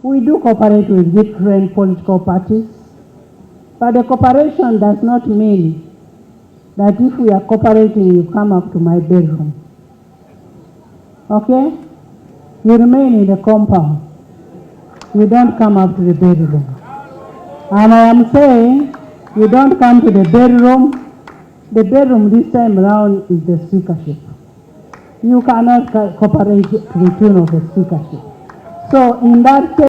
We do cooperate with different political parties, but the cooperation does not mean that if we are cooperating, you come up to my bedroom. Okay? You remain in the compound. You don't come up to the bedroom. And I am saying, you don't come to the bedroom. The bedroom this time round is the speakership. You cannot cooperate to the tune of the speakership. So in that case,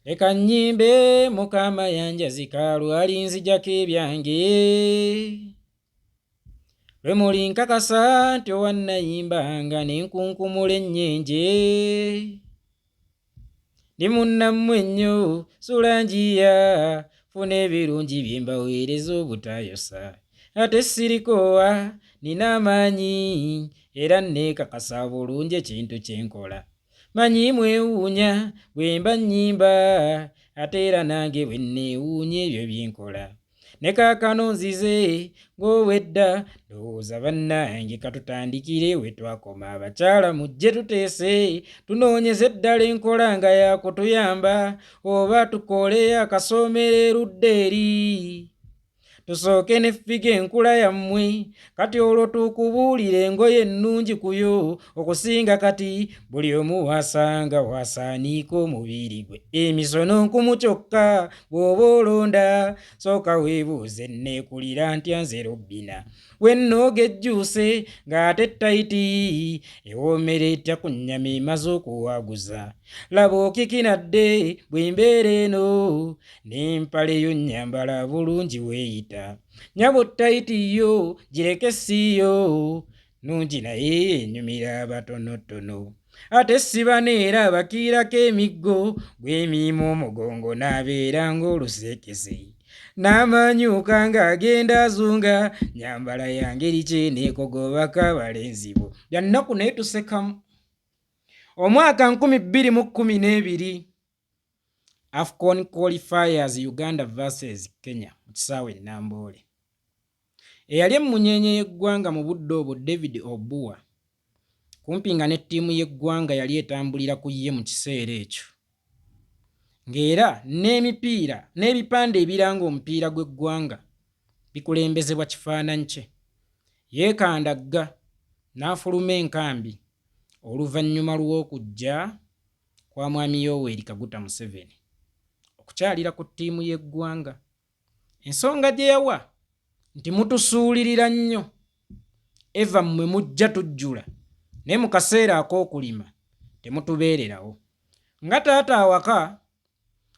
Leka nnyimbe Mukama yanjazika lwali nzijako ebyange lwe muli nkakasa nti owannayimbanga ne nkunkumula ennyenje ndi munnammwe nnyo sula njiya funa ebirungi bye mbaweereza obutayosa ate sirikoowa nina amaanyi era nneekakasa bulungi ekintu kye nkola. Manyi mwewuunya bwe mba nnyimba ate era nange bwe nneewuunya ebyo bye nkola. Ne kaakano nzize ng'obwedda ndowooza bannange katutandikire we twakoma abakyala mujje tuteese tunoonyeze ddala enkola nga yaakutuyamba oba tukoleyo akasoomero erudda eri. Tusooke ne ffiga enkula yammwe kati olwo tukubuulire engoye ennungi kuyo okusinga kati buli omu wasanga wasaaniika omubiri gwe emisono nkumu kyokka bw'oba olonda sooka weebuuze nneekulira ntya nze Robbina wennooga ejjuuse ng'ate tayiti ewoomera etya ku nnyama emaze okuwaguza laba okikinadde bwe mbeera eno N'empale yo nnyambala bulungi weeyita. Nnyabo tayiti yo gireke siyo nnungi naye enyumira abatonotono. Ate si bano era abakiirako emiggo gw'emiima omugongo n'abeera ng'oluseekese. N'amanyuka ng'agenda azunga nnyambala ya ngeri ki eneekugobako abalenzi bo. Bya nnaku naye tusekamu. Omwaka 2012. Afcon Qualifiers Uganda vs Kenya mu kisaawe e Namboole. Eyali emmunyeenye y'eggwanga mu budde obwo David Obua kumpi nga ne ttiimu y'eggwanga yali etambulira ku ye mu kiseera ekyo ng'era n'emipiira n'ebipande ebiranga omupiira gw'eggwanga bikulembezebwa kifaananyi kye yeekandagga n'afuluma enkambi oluvannyuma lw'okujja kwa Mwami Yoweri Kaguta Museveni okukyalira ku ttiimu y'eggwanga. Ensonga gye yawa nti mutusuulirira nnyo, Eva mmwe mujja tujjula naye mu kaseera ak'okulima temutubeererawo. Nga taata awaka,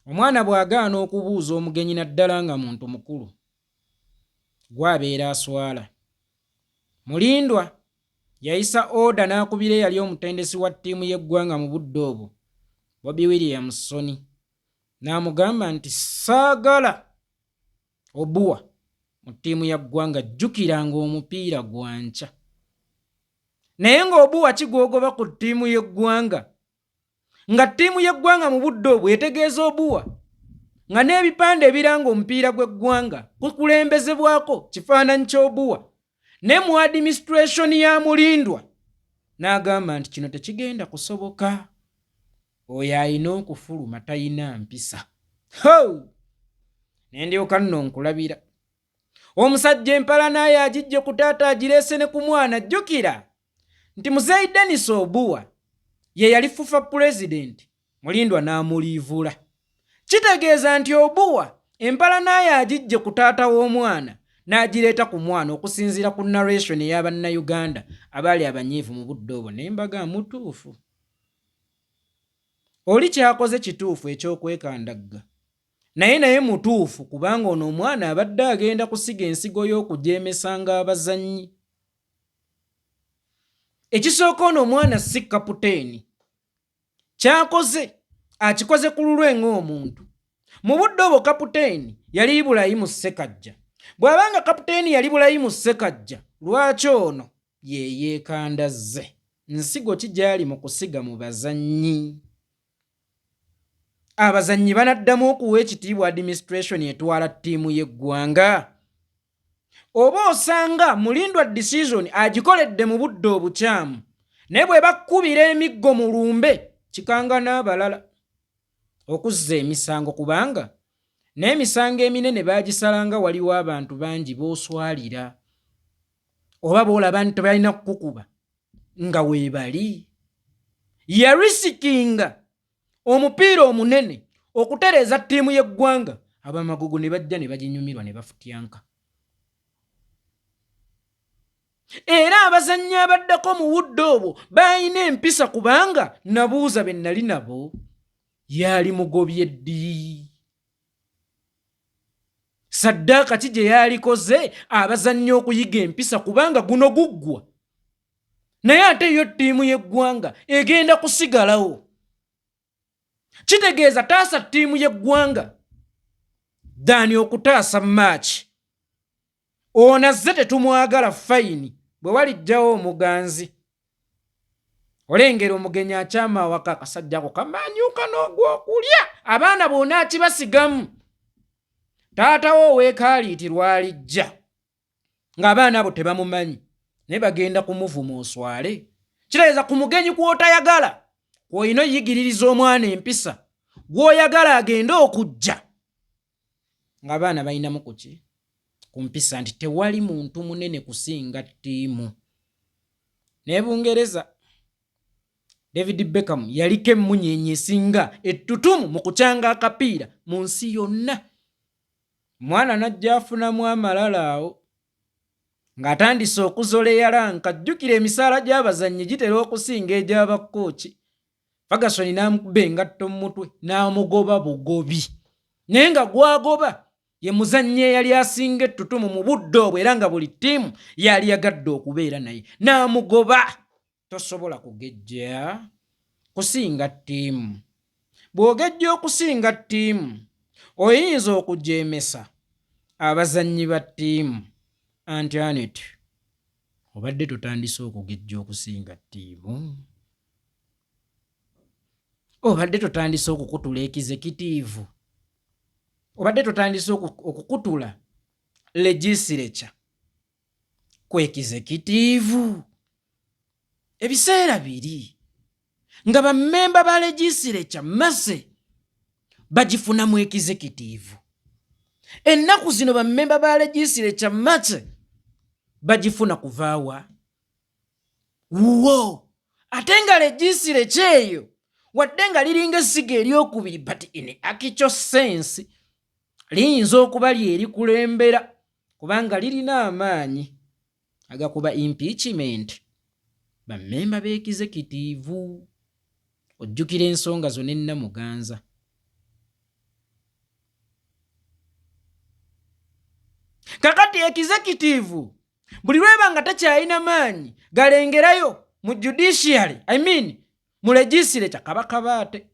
omwana bw'agaana okubuuza omugenyi naddala nga muntu mukulu, gw'abeera aswala. Mulindwa Yayisa oda n'akubira eyali omutendesi wa ttiimu y'eggwanga mu budde obwo, Bobby William Ssoni n'amugamba nti saagala Obua mu ttiimu ya ggwanga jjukira ng'omupiira gwa nkya. Naye ng'Obua ki gw'ogoba ku ttiimu y'eggwanga nga ttiimu y'eggwanga mu budde obwo etegeeza Obua nga n'ebipande ebiranga omupiira gw'eggwanga kukulembezebwako kifaananyi ky'Obua ne mu administration ya Mulindwa n'agamba nti kino tekigenda kusoboka oyo alina okufuluma talina mpisa. Ho! Ne ndyoka nno nkulabira omusajja empalana ye agijje ku taata agireese ne ku mwana. Jjukira nti muzeeyi Denis Obua ye yali fufa pulezidenti Mulindwa n'amuliivula. Kitegeeza nti Obua empalana ye agijje ku taata w'omwana n'agireeta ku mwana okusinziira ku narration eya Bannayuganda abaali abanyiivu mu budde obwo ne mbaga mutuufu. Oli ky'akoze kituufu eky'okwekandagga naye naye mutuufu kubanga ono omwana abadde agenda kusiga ensigo y'okujeemesanga abazannyi. Ekisooka ono omwana si kaputeeni. Ky'akoze akikoze ku lulwe ng'omuntu. Mu budde obwo kaputeeni yali Ibulayimu Ssekajja. Bw'aba nga kaputeeni yali Bulayimu Ssekajja, lwaki ono ye yeekandazze? Nsigo ki gy'ali mu kusiga mu bazannyi? Abazannyi banaddamu okuwa ekitiibwa administration etwala ttiimu y'eggwanga? Oba osanga Mulindwa decision agikoledde mu budde obukyamu Naye bwe bakkubira emiggo mu lumbe, kikanga n'abalala okuzza emisango, kubanga n'emisango eminene baagisalanga waliwo abantu bangi b'oswalira oba b'olaba nti tebalina kukukuba nga weebali. Yarisikinga omupiira omunene okutereeza ttiimu y'eggwanga, abamagogo ne bajja ne baginyumirwa ne bafutyanka. Era abazannyi abaddako mu budde obwo baalina empisa, kubanga nabuuza be nali nabo, yaali mugobye ddi? Saddaaka ki gye yaalikoze abazannyi okuyiga empisa, kubanga guno guggwa? Naye ate yo ttiimu y'eggwanga egenda kusigalawo. Kitegeeza taasa ttiimu y'eggwanga ddaani okutaasa maaki. Ono azze tetumwagala, fayini. Bwe walijjawo omuganzi, olengera omugenyi akyama awaka, akasajja ako kamanyuka n'ogwokulya abaana bw'onaakibasigamu. Taata wo ow'ekaaliiti lwalijja ng'abaana abo tebamumanyi, naye bagenda kumuvuma oswale. Kitegeeza ku mugenyi kw'otayagala kw'olina oyigiririza omwana empisa, gw'oyagala agende okujja ng'abaana balinamu kuki ku mpisa, nti tewali muntu munene kusinga ttiimu. Naye Bungereza, David Beckham yaliko emmunyeenye esinga ettutumu mu kukyanga akapiira mu nsi yonna. Mwana n'ajja afunamu amalala awo ng'atandise okuzola eyalanka. Jjukira emisaala gy'abazannyi gitera okusinga egy'abakkooki. Ferguson n'amukuba engatto mu mutwe n'amugoba bugobi, naye nga gwagoba ye muzannyi eyali asinga ettutumu mu budde obwo, era nga buli ttiimu yali yagadde okubeera naye, n'amugoba. Tosobola kugejja kusinga ttiimu. Bw'ogejja okusinga ttiimu, oyinza okujeemesa abazannyi ba ttiimu. Anti Anet, obadde totandise okugejja okusinga ttiimu? Obadde totandise okukutula ekizekitiivu? Obadde totandise okukutula legisireca ku ekizekitiivu? Ebiseera biri nga bammemba ba legisireca mase bagifuna mu ekizekitiivu, ennaku zino bammemba ba legisireca mase bagifuna kuvaawa wuwo. Ate nga legisireca eyo, wadde nga liringa essiga eryokubiri, but in actual sense liyinza okuba lyerikulembera, kubanga lirina amaanyi agakuba impeachment bammemba b'ekizekitiivu. Ojjukira ensonga zo ne Namuganza. Kakati ekizekitiivu buli lweba nga tekyalina maanyi galengerayo mu judiciary, I mean mu legislature, kaba kabaate,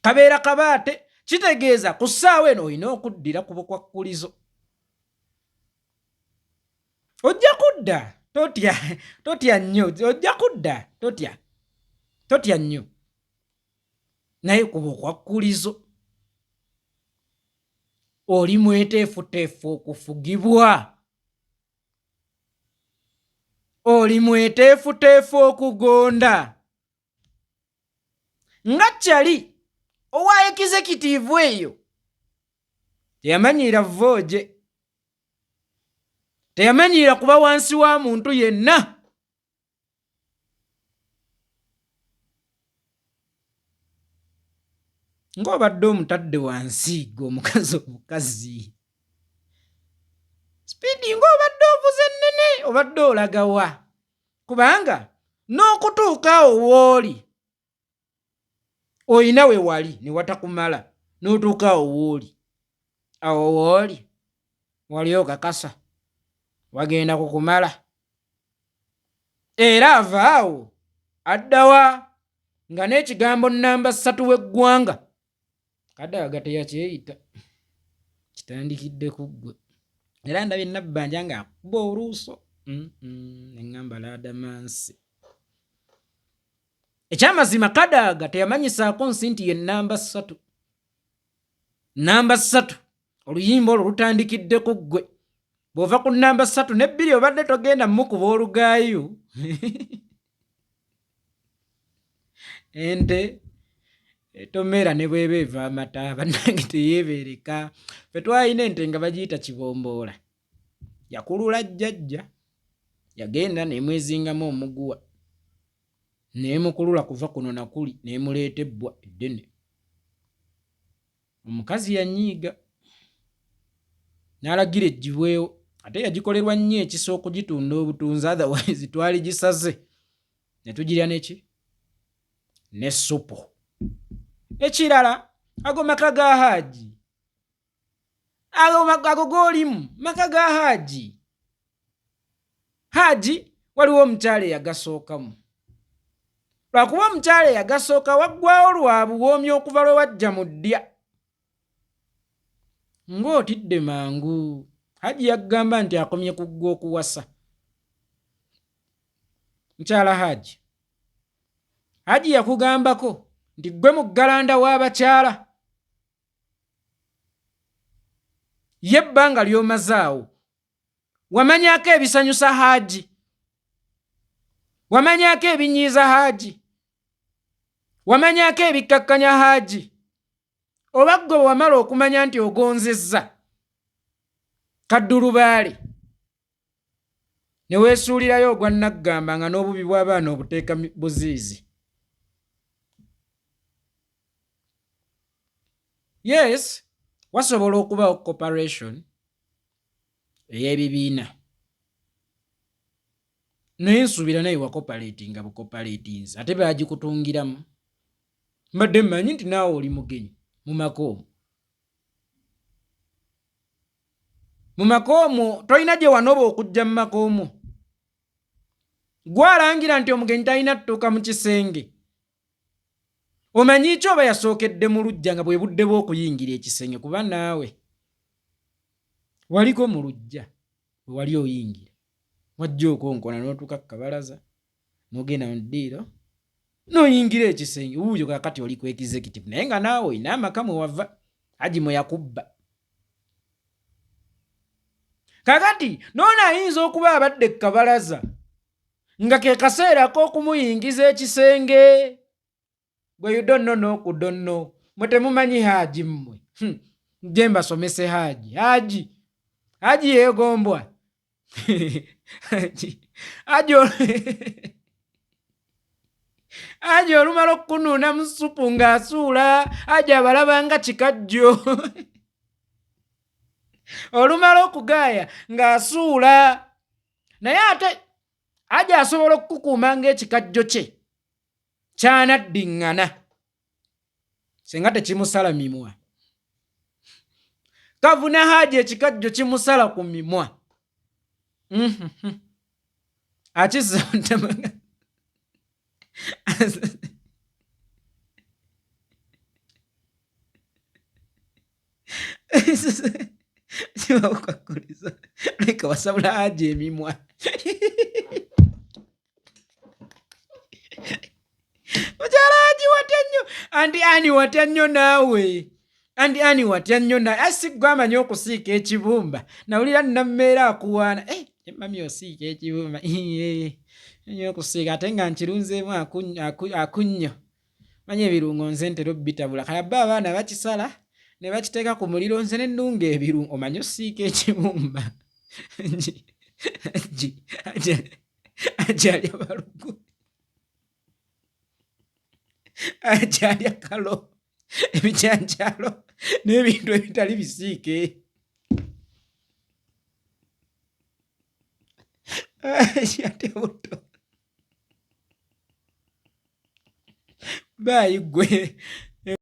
kabeera kabaate. Kitegeeza ku ssaawa eno olina okuddira ku bukwakkulizo. Ojja kudda, totya, totya nnyo, ojja kudda, totya, totya nnyo, naye ku bukwakkulizo oli mweteefuteefu okufugibwa, oli mweteefuteefu okugonda nga kyali owa ekizekitiivu eyo. Teyamanyiira vooje, teyamanyiira kuba wansi wa muntu yenna. Ng'obadde omutadde wansi gwe omukazi, omukazi sipiidi ng'obadde ovuze ennene, obadde olagawa? Kubanga n'okutuuka awo w'oli olina we wali ne watakumala, n'otuuka awo w'oli, awo w'oli wali okakasa wagenda kukumala. Era ava awo addawa nga n'ekigambo namba 3 w'eggwanga Kadaaga teyakyeyita, kitandikidde ku ggwe. Era ndabye Nabbanja ng'akuba oluuso, neŋŋamba laadamansi. Ekyamazima Kadaaga teyamanyisaako nsi nti ye namba 3. Namba 3, oluyimba olwo lutandikidde ku ggwe. Bw'ova ku nnamba ssatu n'ebbiri obadde togenda mukuba olugaayu. Ente etomera ne bweba eva amata bannange teyeebeereka. Ffe twalina ente nga bagiyita kibomboola. Yakulula jjajja yagenda n'emwezingamu omuguwa n'emukulula kuva kuno na kuli n'emuleeta ebbwa eddene. Omukazi yanyiiga n'alagira eggyibwewo ate yagikolerwa nnyo ekisa okugitunda obutunzi otherwise twaligisaze ne tugirya neki ne ssupu. Ekirala ago maka ga Haaji ago g'olimu maka ga Haaji. Haaji waliwo omukyala eyagasookamu lwakuba omukyala eyagasooka waggwawo lwa buwoomi okuva lwe wajja mu ddya ng'otidde mangu. Hajji yakugamba nti akomye ku ggwe okuwasa. Mukyala Hajji, Hajji yakugambako nti ggwe muggalanda w'abakyala. Ye ebbanga ly'omaze awo wamanyako ebisanyusa Hajji, wamanyako ebinyiiza Hajji, wamanyako ebikkakkanya Hajji, oba ggwe wamala okumanya nti ogonzezza kaddulubaale ne weesuulirayo ogwa nnaggamba nga n'obubi bw'abaana obuteeka buziizi. Yes, wasobola okubaawo cooperation ey'ebibiina naye nsuubira naye wakopaleetinga bukopaleetinzi ate baagikutungiramu. Mbadde mmanyi nti naawe oli mugenyi mu maka omwo. Mu maka omwo tolina gye wanoba okujja mu maka omwo. Gwe alangira nti omugenyi talina tutuuka mu kisenge. Omanyi ki oba yasookedde mu luggya nga bwe budde bw'okuyingira ekisenge kuba naawe waliko mu luggya bwe wali oyingira. Wajja okonkona n'otuuka ku kabalaza n'ogenda mu ddiiro n'oyingira ekisenge. Wuuyo kaakati oli ku executive naye nga naawe olina amaka mwe wava Haji mwe yakubba. Kaakati n'ono ayinza okuba abadde ku kabalaza nga ke kaseera ak'okumuyingiza ekisenge. Gwe you don't know n'okudonno. Mwe temumanyi Haji mmwe. Nje mbasomese Haji. Haji. Haji yeegombwa. Haji. Haji Haji olumala okukunuuna mu ssupu ng'asuula, Haji abalaba nga kikajjo. Olumala okugaaya ng'asuula. Naye ate Haji asobola okukukuuma ng'ekikajjo kye kyanaddiŋŋana singa tekimusala mimwa. Kavuna Haji ekikajjo kimusala ku mimwa. Akizza ntamanga. Kibakukakuliza leka wasabula Haji emimwa. Mukyala Haji watya nnyo anti ani watya nnyo naawe anti ani watya nnyo nawe asi gwe amanyi okusiika ekibumba nawulira nammeera akuwaana eh, mami osiika ekibumba nyo okusiika ate nga nkirunzeemu akunnyo manyi ebirungo nze ntera obitabula kale abba abaana bakisala ne bakiteeka ku muliro nze ne nnunga ebirungo omanyi osiika ekibumba agyalya balugu agyalya kalo ebijanjaalo n'ebintu ebitali bisiike ate butto baayi ggwe.